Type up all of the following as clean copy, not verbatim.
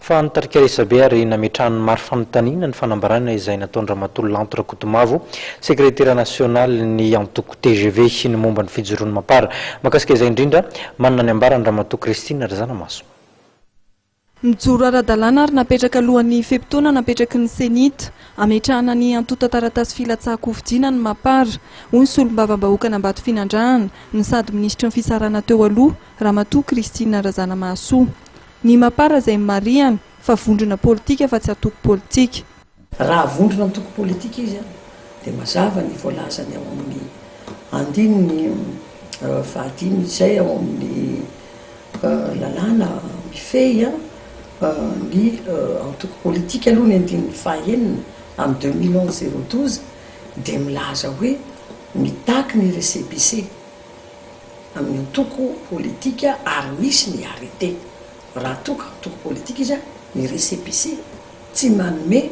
Fa nitarika resabe ary nametrahan'ny maro fanontaniana ny fanambarana izay nataon-dRamatoa Lanto Rakotomavo, sekretera nasionalin'ny antoko tgv, ny momba ny fijoroan'ny Mapar. Mahakasika izay indrindra, manana ny ambarany Ramatoa Christine Razanamaso. Mijoro ara-dalàna ary napetraka alohan'ny fe-potoana napetraky ny Cenit hametrahana ny antontan-taratasy filatsahan-kofidina ny Mapar, hoy ny solombavambahoakan'Ambatofinandrahana, no sady minisitry ny Fitsarana teo aloha, Ramatoa Christine Razanamahasoa. Ny Mapar izay marihana fa vondrona politika fa tsy antoko politika. Raha vondrona antoko politika izy dia mazava ny voalazany ao amin'ny andininy fahadimy izay ao amin'ny lalàna mifehy ny antoko politika aloha ny andininy fahenina amin'ny 2011 012 dia milaza hoe mitaky ny récépissé amin'ny antoko politika ary misy ny arrêté raha toa ka antoko politika izy ny récépissé tsy manome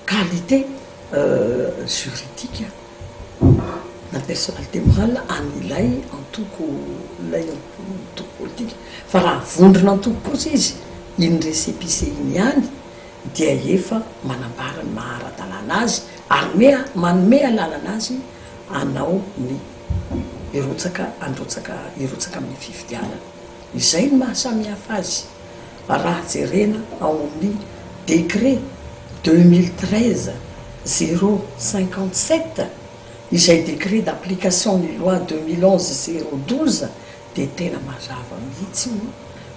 qualité juridique na personnalité morale an'ilay antoko ilay antoko politika fa raha vondrona antoko kosa izy iny récépissé iny ihany dia efa manambara ny maha ara-dalàna azy ary mea manome alalana azy hanao ny hirotsaka handrotsaka hirotsaka amin'ny fifidianana. Izay no maha samihafa azy raha jerena ao amin'ny décret 2013 057 izay décret d'application ny loi 2011 012 dia tena mazava mihitsy io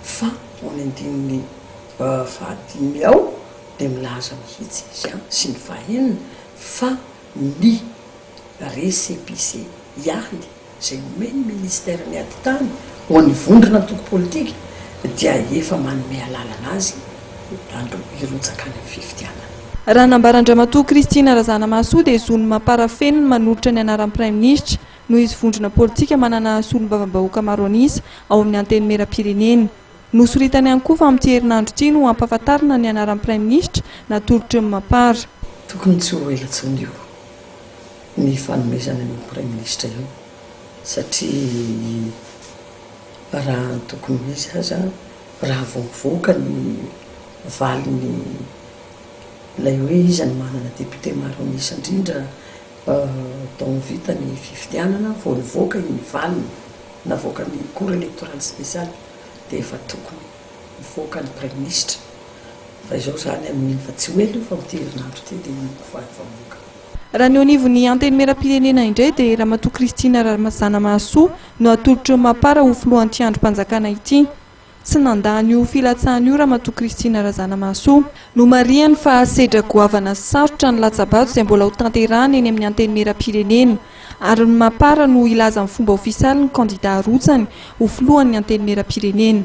fa ao ny andininy fahadimy ao dia milaza mihitsy izy an sy ny fahenina fa ny récépissé ihany izay omen'ny ministeran'ny atitany ho an'ny vondrona antoko politika dia efa manome alalana azy handro hirotsaka any amin'ny fifidianana. Raha nambaran-dRamatoa Christine Razanamahasoa dia zon'ny Mapar feno ny manolotra ny anaran'ny Praiminisitra noho izy vondrona politika manana solombavambahoaka maro an'isa ao amin'ny Antenimierampirenena. Nosoritany ihany koa fa amin'ity herinandro ity no hampahafantarina ny anaran'ny Praiminisitra natolotry ny Mapar. Tokony tsy ho ela intsony io ny fanomezana an'io Praiminisitra io satria raha ny tokony ho izy aza raha vao mivoaka ny valin'ny ilay hoe iza no manana député maro an'isa indrindra tao vita ny fifidianana vao nivoaka iny valiny navoakan'ny Cour électorale spéciale dia efa tokony hivoaka ny Praiminisitra fa izao izany amin'iny fa tsy ho ela io fa amin'ity herinandro ity dia iny fa efa mivoaka. Raha ny eo anivon'ny Antenimierampirenena indray dia Ramatoa Christine Razanamahasoa no atolotr'ireo Mapar ho filohan'ity andrim-panjakana ity. Tsy nandà an'io filatsahana io Ramatoa Christine Razanamahasoa. Nomarihany fa sedra goavana sy sarotra ny latsa-bato izay mbola ho tanterahana eny amin'ny Antenimierampirenena ary ny Mapar no hilaza amin'ny fomba ofisialy ny kandida harotsany ho filohan'ny Antenimierampirenena.